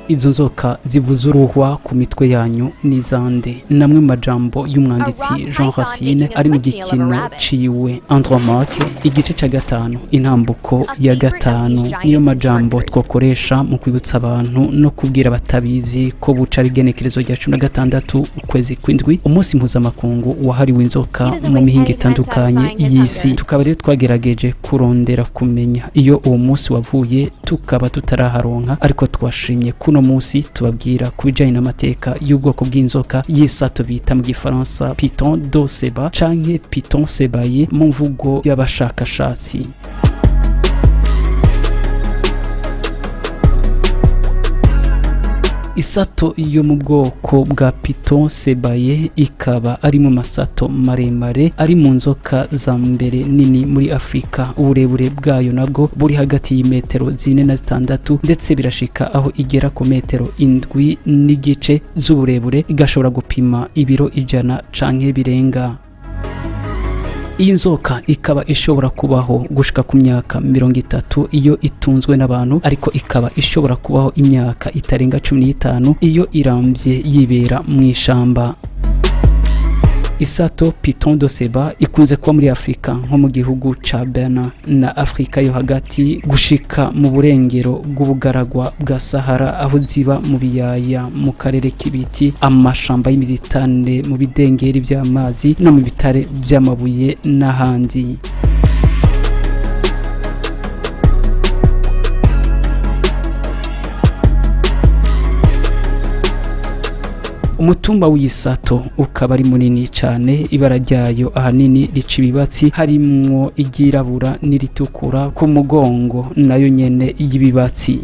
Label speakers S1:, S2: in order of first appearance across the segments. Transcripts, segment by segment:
S1: Izo nzoka zivuza uruhwa ku mitwe yanyu n'izande, namwe mu majambo y'umwanditsi Jean Racine ari mu gikino ciwe Andromaque, igice ca gatanu, intambuko ya gatanu. Niyo majambo twokoresha mu kwibutsa abantu no kubwira abatabizi ko buca ari igenekerezo rya 16 ukwezi kw'indwi, umunsi mpuzamakungu wahariwe inzoka mu mihingo itandukanye y'isi. Tukaba rero twagerageje kurondera kumenya iyo uwo munsi wavuye, tukaba tutaraharonka, ariko twashimye kuno munsi tubabwira ku bijanye n'amateka y'ubwoko bw'inzoka y'isato bita mu gifaransa python de Seba canke python sebaye mu mvugo y'abashakashatsi. Isato yo mu bwoko bwa python sebaye ikaba ari mu masato maremare ari mu nzoka za mbere nini muri Afurika. Uburebure bwayo nabwo buri hagati y'imetero 4 na 6, ndetse birashika aho igera ku metero 7.5 z'uburebure, igashobora gupima ibiro 100 canke birenga. Iyi nzoka ikaba ishobora kubaho gushika ku myaka 30 iyo itunzwe n'abantu, ariko ikaba ishobora kubaho imyaka itarenga 15 iyo irambye yibera mu ishamba. Isato python de Seba ikunze kuba muri Afurika, nko mu gihugu ca Benin na Afurika yo hagati gushika mu burengero bw'ubugaragwa bwa Sahara, aho ziba mu biyaya, mu karere k'ibiti, amashamba y'imizitane, mu bidengeri by'amazi no mu bitare by'amabuye n'ahandi. Umutumba w'isato ukaba ari munini cyane, ibara ryayo ahanini rica ibibatsi, harimwo iryirabura n'iritukura ku mugongo nayo nyene y'ibibatsi.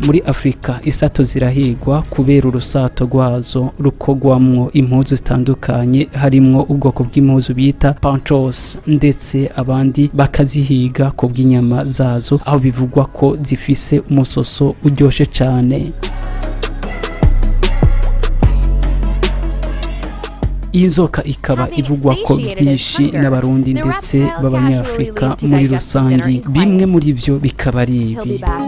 S1: Muri Afurika isato zirahigwa kubera urusato rwazo rukogwamwo impuzu zitandukanye, harimwo ubwoko bw'impuzu bita panchos, ndetse abandi bakazihiga ku bw'inyama zazo, aho bivugwa ko zifise umusoso uryoshe cyane. Iyi nzoka ikaba
S2: Having
S1: ivugwa ko
S2: satiated his
S1: byinshi
S2: hunger,
S1: n'Abarundi
S2: the
S1: ndetse
S2: reptile
S1: b'Abanyafurika
S2: casually leaves to
S1: muri
S2: digest his dinner
S1: rusangi.
S2: in quiet.
S1: Bimwe muri byo bikaba ari
S2: He'll
S1: ibi:
S2: be back.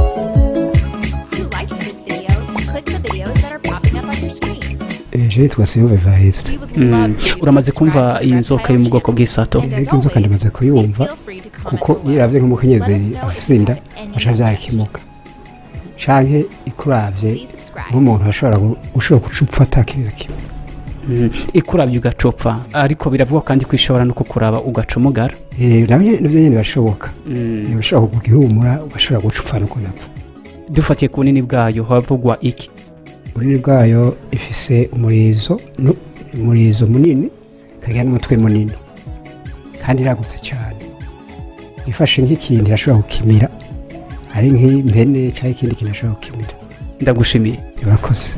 S2: If you liked this video, click the videos that are popping up on your screen.
S3: Eje yitwa Siyumva Evariste.
S2: We would love for you to
S1: Uramaze
S2: subscribe
S1: kumva
S2: to the
S1: iyi nzoka yo mu
S2: Reptile
S1: bwoko
S2: channel.
S1: bw'isato?
S2: And as
S3: Ariko inzoka
S2: always,
S3: ndamaze
S2: please
S3: kuyumva,
S2: feel free to comment
S3: kuko
S2: below.
S3: iyo iravye nk'umukenyezi
S2: Let us know if
S3: afise
S2: you
S3: inda,
S2: have any
S3: aca avyara
S2: suggestions.
S3: ikimuga, canke ikuravye
S2: Please subscribe.
S3: nk'umuntu ashobora ushobora guca upfa atakirira kimwe.
S1: Ikuravye ugacopfa, ariko biravugwa kandi ko ishobora no kukuraba ugaca umugara.
S3: Navyo nyene birashoboka. Birashobora kugihumura, ugashobora guca upfa nuko napfa.
S1: Dufatiye ku bunini bwayo, havugwa iki?
S3: Ubunini bwayo, ifise umurizo umurizo munini, ikagira n'umutwe munini, kandi iragutse cyane. Ifashe nk'ikintu irashobora kukimira, ari nk'impene cyangwa ikindi kintu ashobora kukimira.
S1: Ndagushimiye.
S3: Urakoze.